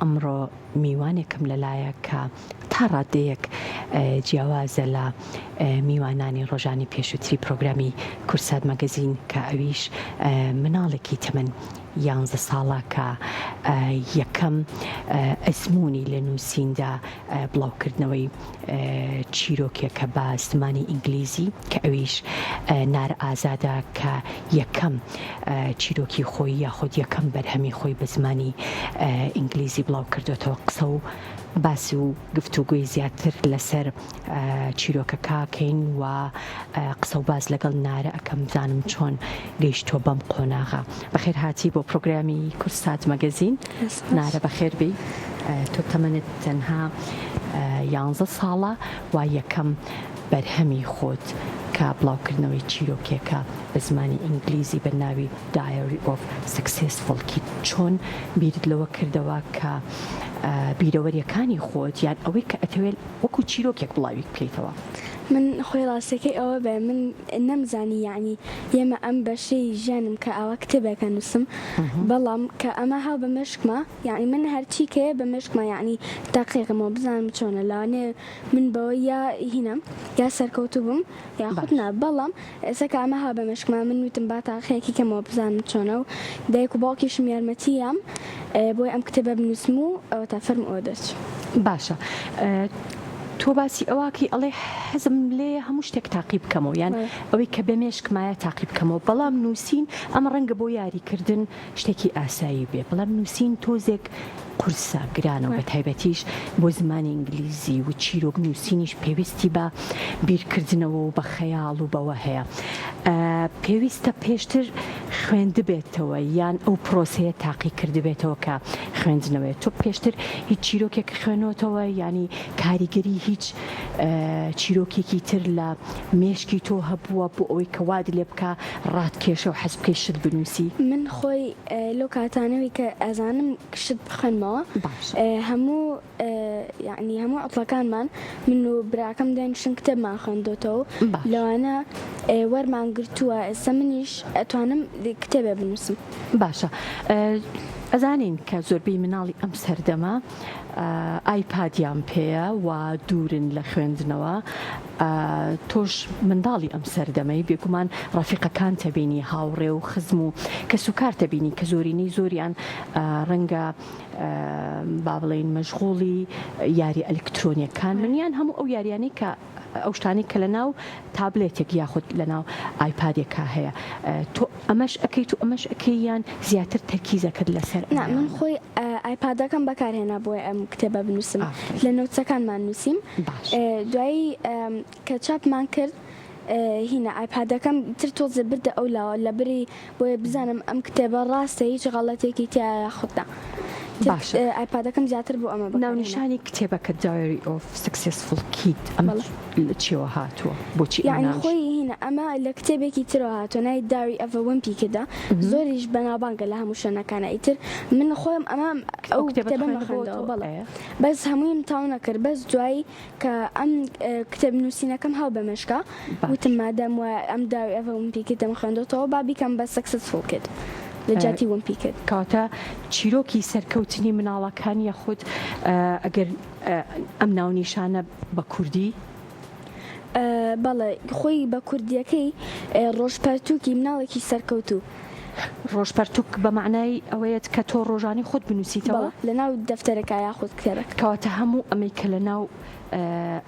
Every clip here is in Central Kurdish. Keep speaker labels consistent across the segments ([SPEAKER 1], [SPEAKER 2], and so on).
[SPEAKER 1] ئەمڕۆ میوانێکم لەلایە کە تا ڕادەیەک جیاوازە لە میوانانی ڕۆژانی پێشووتری پرۆگرامی کوردسات مەگەزین کە ئەویش مناڵێکی تەمەن یانزە ساڵە کە یەکەم ئەزموونی لە نووسیندا بڵاوکردنەوەی چیرۆکێکە بە زمانی ئینگلیزی کە ئەویش نارە ئازادە کە یەکەم چیرۆکی خۆی یاخود یەکەم بەرهەمی خۆی بە زمانی ئینگلیزی بڵاو کردوێتەوە قسە و باس و گفتوگۆی زیاتر لەسەر چیرۆکەکە کەین و قسە و باس لەگەڵ نارە ئەکەم بزانم چۆن گەیشتووە بەم قۆناغە. بەخێر هاتی بۆ پرۆگرامی کوردسات مەگەزین. نارە بەخێر بێی. تۆ تەمەنت تەنها یانزە ساڵە و یەکەم بەرهەمی خۆت کە بڵاوکردنەوەی چیرۆکێکە بە زمانی ئینگلیزی بە ناوی Diary of Successful Kid چۆن بیرت لەوە کردەوە کە بیرەوەریەکانی خۆت یان ئەوەی کە ئەتەوێت وەکو چیرۆکێک بڵاوی بکەیتەوە؟
[SPEAKER 2] من خۆی ڕاستەکەی ئەوە بێ من نەمزانی یەعنی یەمە ئەم بەشەی ژیانم کە ئاوا کتێبێک ئەنووسم بەڵام کە ئەمە هاو بە مێشکما یەعنی من هەرچی کەیە بە مێشکما یەعنی تاقیقمەوە بزانم چۆنە لەوانەیە من بەوە یا هینەم یا سەرکەوتوو بم یاخود نا بەڵام ئێستا کە ئەمە ها بە مێشکما من وتم با تاقیەکی کەمەوە بزانم چۆنە و دایک و باوکیشم یارمەتی یام بۆی ئەم کتێبە بنووسم و ئەوەتا فەرموو ئەوە دەرچوو.
[SPEAKER 1] باشە تۆ باسی ئەوەکەی ئەڵێ حەزم لێیە هەموو شتێک تاقی بکەمەوە یان ئەوەی کە بە مێشکمایە تاقی بکەمەوە بەڵام نووسین ئەمە ڕەنگە بۆ یاریکردن شتێکی ئاسایی بێ بەڵام نووسین تۆزێک قورسە گرانە و بەتایبەتیش بۆ زمانی ئینگلیزی و چیرۆک نووسینیش پێویستی بە بیرکردنەوە و بە خەیاڵ و بەوە هەیە پێویستە پێشتر خوێندبێتەوە یان ئەو پرۆسەیە تاقی کردبێتەوە کە خوێندنەوەیە تۆ پێشتر هیچ چیرۆکێک خوێنۆتەوە یانی کاریگەری هیچ چیرۆکێکی تر لە مێشکی تۆ هەبووە بۆ ئەوەی کە وات لێ بکا ڕاتکێشە و حەز بکەی شت بنووسی؟
[SPEAKER 2] من خۆی لەو کاتانەوی کە ئەزانم شت بخوێنمەوە هەموو یەعنی هەموو عوتڵەکانمان من و براکەم دەنیشتن کتێبمان خوێندۆتەوە و لەوانە وەرمان گرتووە ئێستا منیش ئەتوانم کتێبێ بنووسم.
[SPEAKER 1] باشە ئەزانین کە زۆربەی مناڵی ئەم سەردەمە ئایپادیان پێیە و دوورن لە خوێندنەوە تۆش منداڵی ئەم سەردەمەی بێگومان ڕەفیقەکانتە بینی هاوڕێ و خزم و کەسوکارتە بینی کە زۆرینەی زۆریان ڕەنگە با بڵێین مەشغوڵی یاری ئەلکترۆنیەکان بن یان هەموو ئەو یاریانەی کە ئەو شتانەی کە لەناو تابلێتێک یاخود لەناو ئایپادێکا هەیە تۆ ئەمەش ئەکەیت و ئەمەش ئەکەی یان زیاتر تەرکیزەکەت لەسەر
[SPEAKER 2] نا من خۆی ئایپادەکەم بەکارهێنا بۆی ئەم کتێبە بنووسم لە notes ەکانمان نووسیم دوایی کە چاپمان کرد هینا ئایپادەکەم تر تۆزێ بردە ئەو لاوە لە بری بۆیە بزانم ئەم کتێبە ڕاستە هیچ غەڵەتێکی تیایە یاخود نا
[SPEAKER 1] باشە
[SPEAKER 2] ئایپادەکەم زیاتر بۆ ئەمە بەکارهێنا.
[SPEAKER 1] ناونیشانی کتێبەکە Diary of Successful Kid ئەمە لە چیەوە هاتووە بۆچی ئەم
[SPEAKER 2] یەعنی
[SPEAKER 1] ناونیشانە؟
[SPEAKER 2] خۆی هینا ئەمە لە کتێبێکی ترەوە هاتووە ناوی Diary of a Wimpy Kid ە زۆریش بەناوبانگە لە هەموو شوێنەکانا ئیتر من خۆم ئەمە
[SPEAKER 1] ئەو
[SPEAKER 2] ئەو
[SPEAKER 1] کتێبەت
[SPEAKER 2] کتێبەم
[SPEAKER 1] خوێندبووەوە
[SPEAKER 2] نەخوێندەوە بەڵێ
[SPEAKER 1] ئەیە؟
[SPEAKER 2] بەس هەموویم تەواو نەکرد بەس دوایی کە ئەم کتێب نووسینەکەم هاو بە مێشکا وتم مادام وایە ئەم Diary of a Wimpy Kid م خوێندۆتەوە با بیکەم بە Successful Kid لە جیاتی Wimpy Kid.
[SPEAKER 1] کەواتە چیرۆکی سەرکەوتنی مناڵەکان یاخود ئەگەر ئەم ناونیشانە بە کوردی؟
[SPEAKER 2] بەڵێ خۆی بە کوردیەکەی ڕۆژ پەرتووکی مناڵێکی سەرکەوتوو.
[SPEAKER 1] ڕۆژ پەرتوک بە مەعنای ئەوەیەت کە تۆ ڕۆژانی خۆت بنووسیتەوە؟
[SPEAKER 2] بەڵێ لە ناو دەفتەرەکە یاخود کتێبەکە.
[SPEAKER 1] کەواتە هەموو ئەمەی کە لە ناو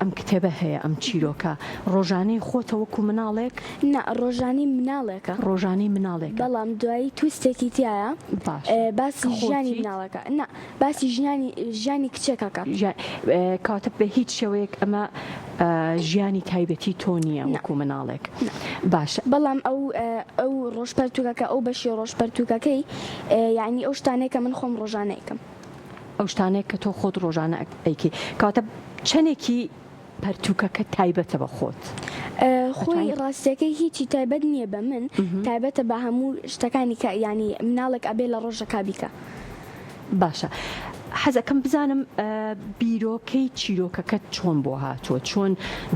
[SPEAKER 1] ئەم کتێبە هەیە، ئەم چیرۆکە، ڕۆژانەی خۆتە وەکوو مناڵێک؟
[SPEAKER 2] نا، ڕۆژانەی مناڵێکە.
[SPEAKER 1] ڕۆژانەی مناڵێکە.
[SPEAKER 2] بەڵام دوایی twist ێکی تیایە،
[SPEAKER 1] باشە.
[SPEAKER 2] باسی
[SPEAKER 1] کە
[SPEAKER 2] ژیانی
[SPEAKER 1] خۆتیت؟
[SPEAKER 2] مناڵەکە. نا، باسی ژیانی ژیانی کچێک ئەکات.
[SPEAKER 1] کەواتە بە هیچ شێوەیەک ئەمە ژیانی تایبەتی تۆ نییە وەکو مناڵێک باشە.
[SPEAKER 2] بەڵام ئەو ئەو ڕۆژ پەرتوکەکە ئەو بەشی ڕۆژ پەرتوکەکەی یانی ئەو شتانەی کە من خۆم ڕۆژانە ئەیکەم.
[SPEAKER 1] ئەو شتانەی کە تۆ خۆت ڕۆژانە ئەیکەی کەواتە چەنێکی پەرتوکەکە تایبەتە بە خۆت؟
[SPEAKER 2] خۆی ڕاستیەکەی هیچی تایبەت نییە بە من تایبەتە بە هەموو شتەکانی کە یانی مناڵێک ئەبێ لە ڕۆژەکا بیکا.
[SPEAKER 1] باشە. حەزەکەم بزانم بیرۆکەی چیرۆکەکەت چۆن بۆ هاتووە؟ چۆن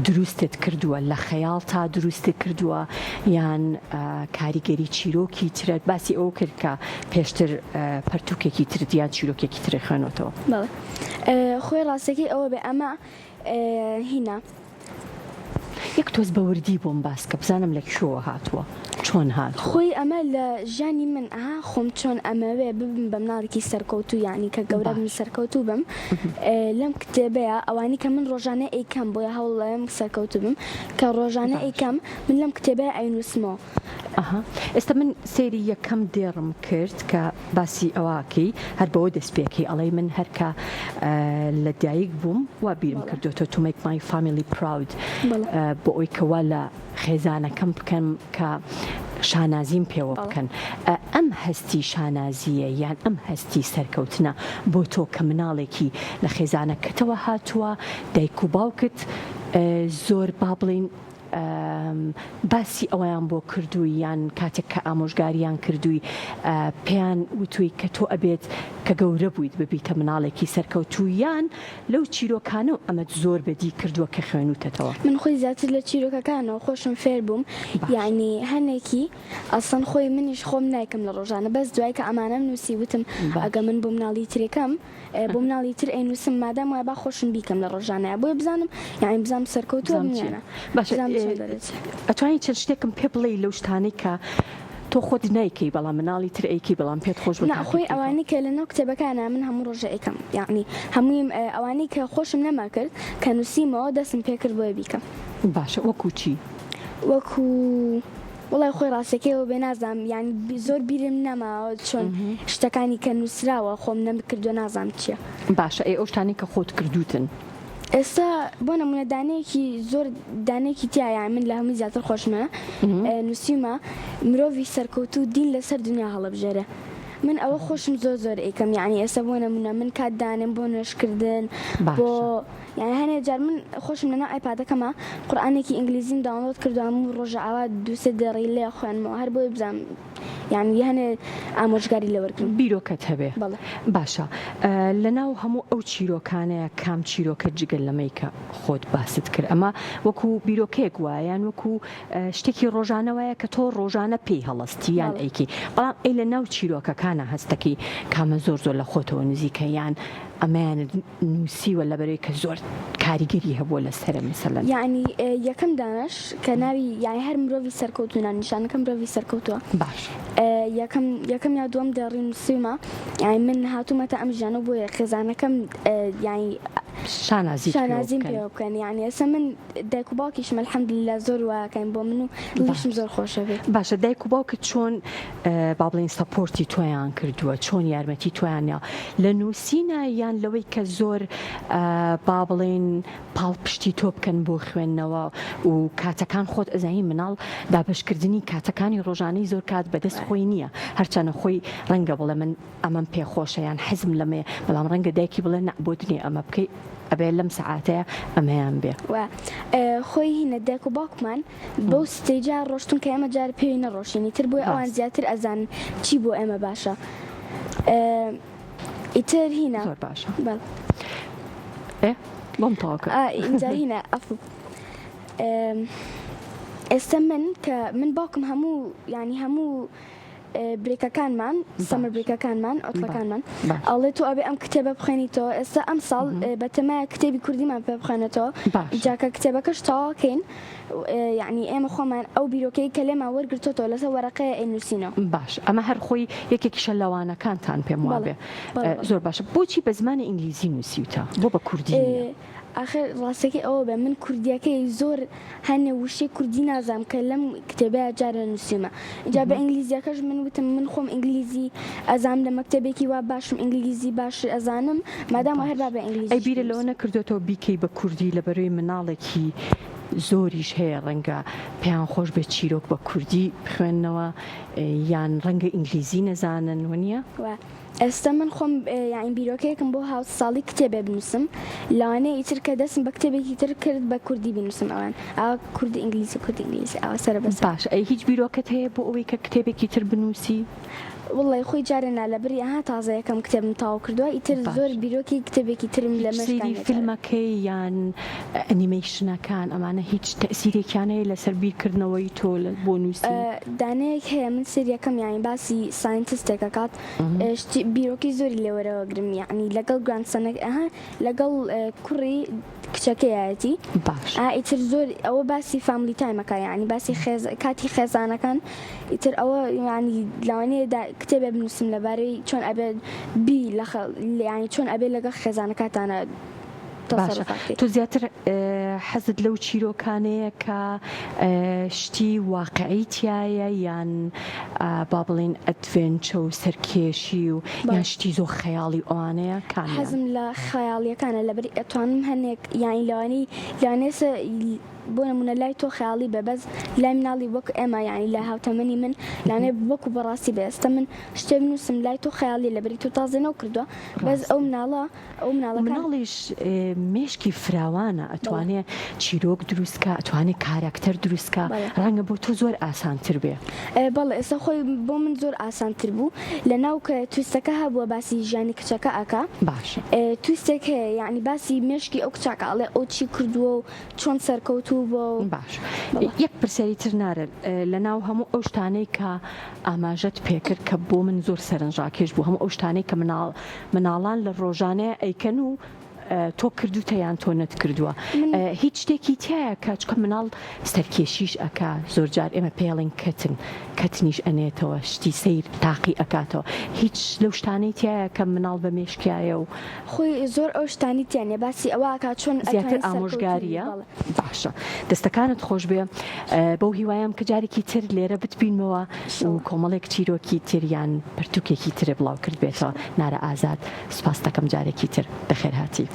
[SPEAKER 1] دروستت کردووە؟ لە خەیاڵتا دروستت کردووە یان کاریگەری چیرۆکی ترت؟ باسی ئەوە کرد کە پێشتر پەرتووکێکی ترت یان چیرۆکێکی ترت خوێنۆتەوە.
[SPEAKER 2] بەڵێ خۆی ڕاستەکەی ئەوە بێ ئەمە هینا.
[SPEAKER 1] یەک تۆز بە وردی بۆم باس کە بزانم لە کوێوە هاتووە چۆن هاتووە.
[SPEAKER 2] خۆی ئەمە لە ژیانی من ئەها خۆم چۆن ئەمەوێ ببم بە مناڵێکی سەرکەوتوو یانی کە گەورە بم سەرکەوتوو بم لەم کتێبەیە ئەوانی کە من ڕۆژانە ئەیکەم بۆیە هەوڵ ئەیەم سەرکەوتوو بم کە ڕۆژانە ئەیکەم من لەم کتێبەیە ئەینووسمەوە.
[SPEAKER 1] ئەها ئێستا من سەیری یەکەم دێڕم کرد کە باسی ئەوە ئەکەی هەر بەوە دەست پێ ئەکەی ئەڵێی من هەر کە لە دایک بووم وا بیرم کردۆتەوە to make my family proud بۆ ئەوی کە وا لە خێزانەکەم بکەم کە شانازیم پێوە بکەن ئەم هەستی شانازیە یان ئەم هەستی سەرکەوتنە بۆ تۆ کە مناڵێکی لە خێزانەکەتەوە هاتووە دایک و باوکت زۆر با بڵین باسی ئەوەیان بۆ کردووی یان کاتێک کە ئامۆژگاریان کردووی پێیان وتووی کە تۆ ئەبێت کە گەورە بوویت ببیتە مناڵێکی سەرکەوتوو یان لەو چیرۆکانەو ئەمەت زۆر بەدی کردووە کە خوێنووتەتەوە؟
[SPEAKER 2] من خۆی زیاتر لە چیرۆکەکانەوە خۆشم فێر بووم یانی هەنێکی ئەسڵەن خۆی منیش خۆم نایکەم لە ڕۆژانە بەس دوای کە ئەمانەم نووسی وتم ئەگە من بۆ مناڵی ترێکەم بۆ مناڵی تر ئەینوسم مادام وایە با خۆشم بیکەم لە ڕۆژانەیا بۆیە بزانم یانی بزانم سەرکەوتووە
[SPEAKER 1] بم
[SPEAKER 2] یان نا
[SPEAKER 1] باشە
[SPEAKER 2] بزانم چۆن دەرەچێ.
[SPEAKER 1] ئەتوانی چەند شتێکم پێ بڵێی لەو شتانەی کە تۆ خۆت نایکەی بەڵام مناڵی تر ئەیکەی بەڵام پێت خۆش بوو
[SPEAKER 2] نا خۆی ئەوانەی کە لەناو کتێبەکانا من هەموو ڕۆژێ ئەیکەم یانی هەموویم ئەوانەی کە خۆشم نەماکرد کە نوسیمەوە دەستم پێکرد بۆیە بیکەم.
[SPEAKER 1] باشە وەکوو چی؟
[SPEAKER 2] وەکوو وەڵای خۆی ڕاستەکەی ئەوە بێ نازانم یانی زۆر بیرم نەماوە چۆن شتەکانی کە نووسراوە خۆم نەمکردووە نازانم چییە.
[SPEAKER 1] باشە ئەی ئەو شتانەی کە خۆت کردووتن؟
[SPEAKER 2] ئێستا بۆ نموونە دانەیەکی زۆر دانەیەکی تیا یان من لە هەمووی زیاتر خۆشمە نووسیومە مرۆڤی سەرکەوتوو دین لەسەر دنیا هەڵەبژێرێ من ئەوە خۆشم زۆر زۆر ئەیکەم یانی ئێستا بۆ نموونە من کات دانێم بۆ نوێژکردن بۆ یانی هەنێ جار من خۆشم لەناو ئایپادەکەما قورئانێکی ئینگلیزیم download کردوە هەموو ڕۆژە ئاوا دووسێ دێڕی لێ خوێنمەوە هەر بۆیە بزانم یانی هەنێ ئامۆژگاری لێ وەرگرم.
[SPEAKER 1] بیرۆکەت هەبێ.
[SPEAKER 2] بەڵێ.
[SPEAKER 1] باشە لەناو هەموو ئەو چیرۆکانەیا کام چیرۆکە جگە لەمەی کە خۆت باست کرد ئەمە وەکو بیرۆکەیەک وایە یان وەکو شتێکی ڕۆژانە وایە کە تۆ ڕۆژانە پێی هەڵەستی یان ئەیکەی بەڵام ئەی لەناو چیرۆکەکانا هەستەکەی کامە زۆر زۆر لە خۆتەوە نزیکە یان ئەمەیانت نووسیوە لەبەرەی کە زۆر کاریگەری هەبووە لەسەرم مەسەلەن.
[SPEAKER 2] یەعنی یەکەم دانەش کە ناوی یانی هەر مرۆڤی سەرکەوتوو ناونیشانەکە مرۆڤی سەرکەوتووە
[SPEAKER 1] باش.
[SPEAKER 2] یەکەم یەکەم یا دووەم دێڕی نووسیومە یانی من هاتوومەتە ئەم ژیانە بۆیە خێزانەکەم یانی
[SPEAKER 1] شانازیت پێوە
[SPEAKER 2] شانازیم
[SPEAKER 1] بکەن.
[SPEAKER 2] پێوە بکەن یانی ئێستا من دایک و باوکیشم الحمدللە زۆر واکەن بۆ من و دڵیشم زۆر خۆشە بێ.
[SPEAKER 1] باشە دایک و باوکت چۆن با بڵێین support ی تۆیان کردووە چۆن یارمەتی تۆیان یا لە نووسینە یان لەوەی کە زۆر با بڵێین پاڵپشتی تۆ بکەن بۆ خوێندنەوە و کاتەکان خۆت ئەزانی مناڵ دابەشکردنی کاتەکانی ڕۆژانەی زۆر کات بەدەست خۆی نییە هەرچەنە خۆی ڕەنگە بڵێ من ئەمەم پێ خۆشە یان حەزم لەمەیە بەڵام ڕەنگە دایکی بڵێ نا بۆت نییە ئەمە بکەی ئەبێ لەم سەعاتەیە ئەمەیان بێ.
[SPEAKER 2] و خۆی هینە دایک و باوکمان بەو stage ە ڕۆشتون کە ئێمە جار پێوی نەڕۆشین ئیتر بۆیە ئەوان زیاتر ئەزانن چی بۆ ئێمە باشە ئیتر هینە
[SPEAKER 1] زۆر باشە بەڵێ ئێ بۆم تەواو کە
[SPEAKER 2] ئینجا هینە ئەفو ئێستا من کە من باوکم هەموو یانی هەموو break ەکانمان summer break ەکانمان عوتڵەکانمان ئەڵێ تۆ ئەبێ ئەم کتێبە بخوێنیتەوە ئێستا ئەم ساڵ بەتەمایە کتێبی کوردیمان پێ بخوێنێتەوە جاکە کتێبەکەش تەواوکەین یعنی ئێمە خۆمان ئەو بیرۆکەی کە لێمان وەرگرتۆتەوە لەسەر وەرەقەیە ئەینووسینەوە.
[SPEAKER 1] باش ئەمە هەر خۆی یەکێکیشە لەوانەکانتان پێم وابێ زۆر باشە بۆچی بە زمانی ئینگلیزی نووسیوتە بۆ بە کوردی نییە؟
[SPEAKER 2] ئاخر ڕاستەکەی ئەوە بێ من کوردیەکەی زۆر هەنێ وشەی کوردی نازانم کە لەم کتێبەیا جارێ نووسیومە ئینجا بە ئینگلیزیەکەش من وتم من خۆم ئینگلیزی ئەزانم لە مەکتەبێکی وا باشم ئینگلیزی باش ئەزانم مادام وا هەر با بە
[SPEAKER 1] ئەی
[SPEAKER 2] ئینگلیزیش
[SPEAKER 1] بیرت لەوە
[SPEAKER 2] بنووسم.
[SPEAKER 1] نەکردۆتەوە بیکەی بە کوردی لەبەرەی مناڵێکی زۆریش هەیە ڕەنگە پێیان خۆش بێت چیرۆک بە کوردی بخوێننەوە یان ڕەنگە ئینگلیزی نەزانن وەنیە؟
[SPEAKER 2] وا ئێستا من خۆم یانی بیرۆکەیەکم بۆ هاوت ساڵی کتێبێ بنووسم لەوانەیە ئیتر کە دەستم بە کتێبێکی تر کرد بە کوردی بینووسم ئەوان ئاوا کوردی ئینگلیزی کوردی ئینگلیزی ئاوا سەرە بەسەر.
[SPEAKER 1] باشە ئەی هیچ بیرۆکەت هەیە بۆ ئەوەی کە کتێبێکی تر بنووسی؟
[SPEAKER 2] وەڵای خۆی جارێ نا لەبری ئەها تازە یەکەم کتێبم تەواو کردوە ئیتر زۆر
[SPEAKER 1] باشە.
[SPEAKER 2] بیرۆکی کتێبێکی ترم لە
[SPEAKER 1] هیچ
[SPEAKER 2] مێشکا
[SPEAKER 1] سەیری
[SPEAKER 2] نیە جارێ.
[SPEAKER 1] فیلمەکەی یان ئەنیمەیشنەکان ئەمانە هیچ تەئسیرێکیان هەیە لەسەر بیرکردنەوەی تۆ بۆ نووسین؟
[SPEAKER 2] دانەیەک هەیە من سەیری ئەکەم یانی باسی scientist ێک ئەکات شتی بیرۆکەی زۆری لێ وەرەوەگرم یانی لەگەڵ grandson ەک ئەها لەگەڵ کوڕی کچەکەیایەتی
[SPEAKER 1] باشە.
[SPEAKER 2] ئا ئیتر زۆر ئەوە باسی family time ەکە یانی باسی خێز کاتی خێزانەکان ئیتر ئەوە یانی لەوانەیە دا کتێبێ بنووسم لەبارەی چۆن ئەبێ بی لە خە یانی چۆن ئەبێ لەگەڵ خێزانەکاتانە
[SPEAKER 1] باشە
[SPEAKER 2] تەسەروفات کەی.
[SPEAKER 1] تۆ زیاتر حەزت لەو چیرۆکانەیە کە شتی واقعی تیایە یان با بڵێین adventure و سەرکێشی و یان شتی زۆر خەیاڵی و ئەوانەیە کامیان؟
[SPEAKER 2] حەزم لە خەیاڵیەکانە لەبەری ئەتوانم هەنێک یانی لەوانەی لەوانەیە بۆ نمونە لای تۆ خەیاڵی بێ بەس لای مناڵی وەک ئێمە یانی لە هاوتەمەنی من لەوانەیە وەکو بەڕاستی بێ ئێستا من شتێ بنووسم لای تۆ خەیاڵیە لەبەری تۆ تازە نەوکردووە بەس ئەو مناڵە ئەو مناڵەکان.
[SPEAKER 1] مناڵیش مێشکی فراوانە
[SPEAKER 2] بەڵێ.
[SPEAKER 1] ئەتوانێ چیرۆک دروست کا ئەتوانێ کاراکتەر دروست کا
[SPEAKER 2] بەڵێ.
[SPEAKER 1] ڕەنگە بۆ تۆ زۆر ئاسانتر بێ.
[SPEAKER 2] بەڵێ ئێستا خۆی بۆ من زۆر ئاسانتر بوو لەناو کە twist ەکە هەبووە باسی ژیانی کچەکە ئەکا
[SPEAKER 1] باشە.
[SPEAKER 2] twist ێک هەیە یەعنی باسی مێشکی ئەو کچە ئەکا ئەڵێ ئەو چی کردووە و چۆن سەرکەوتوو بووە و.
[SPEAKER 1] باشە
[SPEAKER 2] بەڵێ.
[SPEAKER 1] یەک پرسیاری تر نارە لەناو هەموو ئەو شتانەی کە ئاماژەت پێکرد کە بۆ من زۆر سەرنجڕاکێش بوو هەموو ئەو شتانەی کە مناڵ مناڵان لە ڕۆژانەیا ئەیکەن و تۆ کردوتە یان تۆ نەتکردووە هیچ شتێکی تایە کە چکە مناڵ سەرکێشیش ئەکا زۆر جار ئێمە پێڵین کەتن کەتنیش ئەنێتەوە شتی سەیر تاقی ئەکاتەوە هیچ لەو شتانەی تایە کە مناڵ بە مێشکایە و
[SPEAKER 2] خۆی زۆر ئەو شتانی تیا نیە باسی ئەوە ئەکا چۆن
[SPEAKER 1] زیاتر
[SPEAKER 2] ئەتوانی سەرکەوتوو بی
[SPEAKER 1] ئامۆژگاریە
[SPEAKER 2] بەڵێ.
[SPEAKER 1] باشە دەستەکانت خۆشبێ بەو هیوایەم کە جارێکی تر لێرە بتبینمەوە و کۆمەڵێک چیرۆکی تر یان پەرتوکێکی ترێ بڵاو کردبێتەوە نارە ئازاد سوپاست دەکەم جارێکی تر بەخێرهاتی.